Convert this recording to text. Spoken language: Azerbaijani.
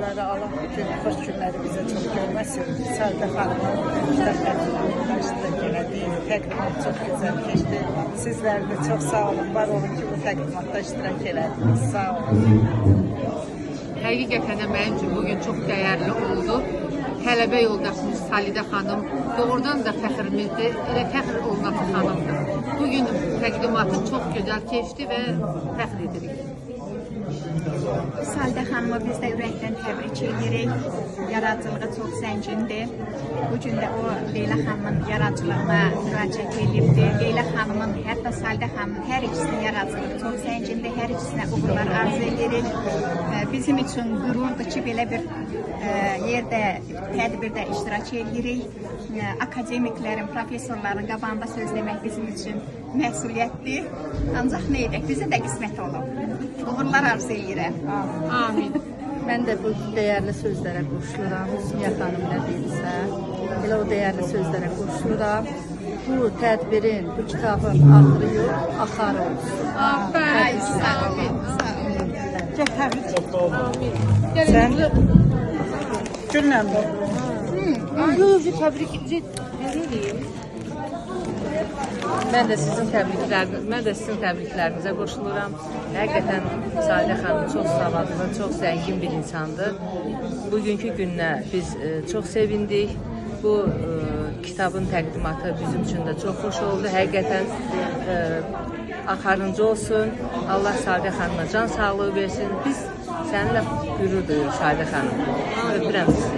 günləri Allah bu gün xoş günləri bizə çox görməsin. Salidə xanımın kitab təqdimatında iştirak elədik. Təqdimat çox gözəl keçdi. Sizlər də çox sağ olun, var olun ki, bu təqdimatda iştirak elədiniz. Sağ olun. Həqiqətən də mənim üçün bugün çox dəyərli oldu. Tələbə yoldaşımız Salidə xanım doğrudan da fəxrimizdir, elə fəxr olunası xanımdır. Bugün təqdimatı çox gözəl keçdi və fəxr edirik. Salidə xanımı biz də ürəkdən təbrik edirik. Yaradıcılığı çox zəngindir. Bu gün də o Leyla xanımın yaradıcılığına müraciət edibdir. Leyla xanımın, hətta Salidə xanımın hər ikisinin yaradıcılığı çox zəngindir. Hər ikisinə uğurlar arzu edirik. Bizim üçün qürurdur ki, belə bir yerdə, tədbirdə iştirak edirik. Akademiklərin, professorların qabağında söz demək bizim üçün məsuliyyətdir. Ancaq nə edək, bizə də qismət olub. Uğurlar arzu edirəm. Amin. Mən də bu dəyərli sözlərə qoşuluram. Hüsniyə xanım nə deyirsə, elə o dəyərli sözlərə qoşuluram. Bu tədbirin, bu kitabın axırı yox, axarı olsun. Aferin. Sağ olun. Sağ olun. Gəl təbrik. Amin. Sən Güllə bu. Yox, yox, təbrik edeyim. Mən də sizin təbriklərinizə qoşuluram. Həqiqətən Salidə xanım çox savadlı, çox zəngin bir insandır. Bugünkü günə biz çox sevindik. Bu kitabın təqdimatı bizim üçün də çox xoş oldu. Həqiqətən axarıncı olsun. Allah Salidə xanıma can sağlığı versin. Biz səninlə qürur duyuruq Salidə xanım. Öpürəm sizi.